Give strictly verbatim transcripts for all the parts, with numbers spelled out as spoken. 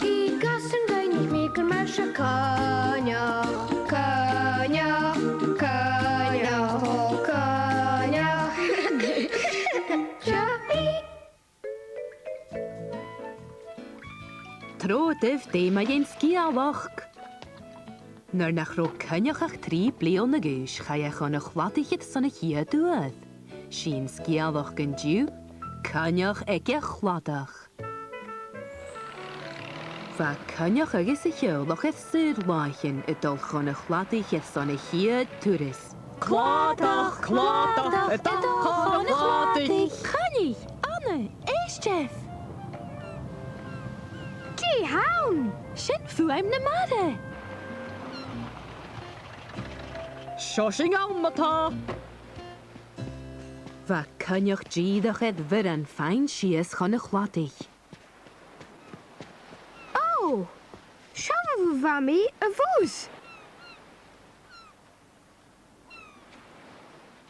Gidheadh gus an cluinn mi gur math seo. Coinneach, coinneach, coinneach, o coinneach. Seo mi. Trobhadaibh, dè mu dheidhinn sgeulachd? Nuair nach robh Coinneach ach trì bliadhna a dh'aois, chaidh e chun a' chladaich airson a' chiad uair. 'S i an sgeulachd an-diugh, Coinneach aig a' Chladach. Bha Coinneach agus a theaghlach air saor-làithean a' dol chun a' chladaich airson a' chiad turas. Cladach, cladach, a' dol chun a' chladaich. Coinnich, Anna, èistibh! Dè th' ann? Sin fuaim na mara. Seo sinn ann, ma-thà. Bha Coinneach dìreach air bhioran faighinn sìos chun a' chladaich. Ò, seo mo Mhamaidh a' bhus.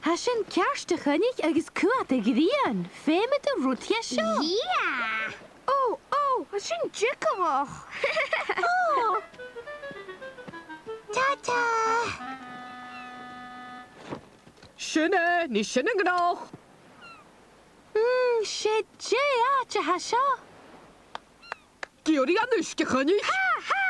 Tha sin ceart, a Choinnich, agus cuiridh e a' ghrian. Feumaidh tu rud dheth seo. Yeah! Ò, ò, tha sin diogalach. Ò! Ta-ta! Sin e, nì sin an gnothach. Mm, 's e deagh àite a tha seo. Gheibh thu an uisge, a Choinnich. Ha, ha!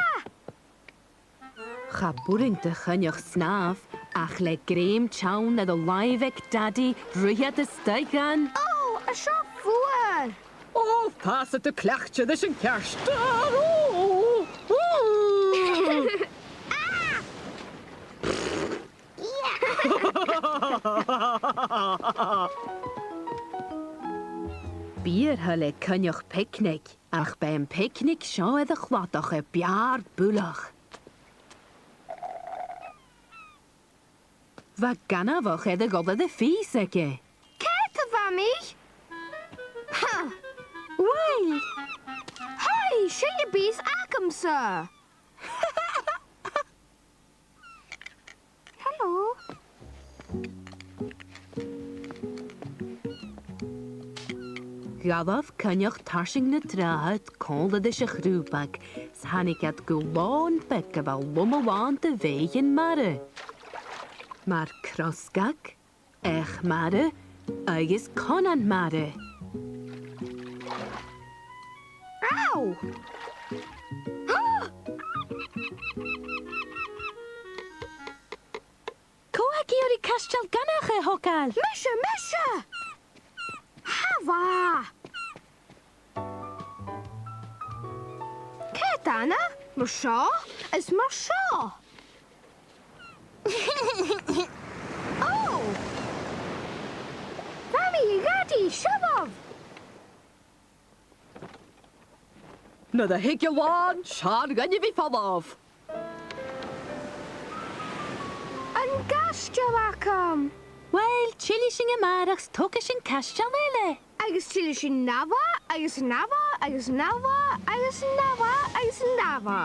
Cha b' urrainn do Choinneach snàmh, ach le grèim teann air a làimh aig Dadaidh, ruith iad a-staigh dhan. Ò, a seo fuar! Ò, fàsaidh tu cleachdte ris an ceart. Ò, ò. Ah! Bidh air thoil aig Coinneach picnic, ach b' e am picnic seo air a' chladach a b' fheàrr buileach. Bha gainmheach air a dhol air a' phìos aige. Càit a bha mi? Ha! Uill! Haoi, sin am pìos agamsa! Hello. Dh'fhalbh Coinneach tarsainn na tràghad còmhla ris a' chrùbag, 's thàinig iad gu lòn beag a bha loma-làn de bheathaichean mara. Mar crosgag, each-mara agus coinean-mara. Ow! Cò tha ag iarraidh caisteal gainmheach a thogail? Mise, mise! Hava! Càit, Anna? Mar seo is mar seo. Ò! Mamaidh, Dhadaidh, seallaibh! Nuair a thig an làn, 's fheàrr dhuinne a bhith a' falbh. An caisteal agam! Uill, tillidh sinn a-màireach 's togaidh sinn caisteal eile. Agus tillidh sinn an-dràsta, agus an-dràsta, agus an-dràsta, agus an-dràsta, agus an-dràsta.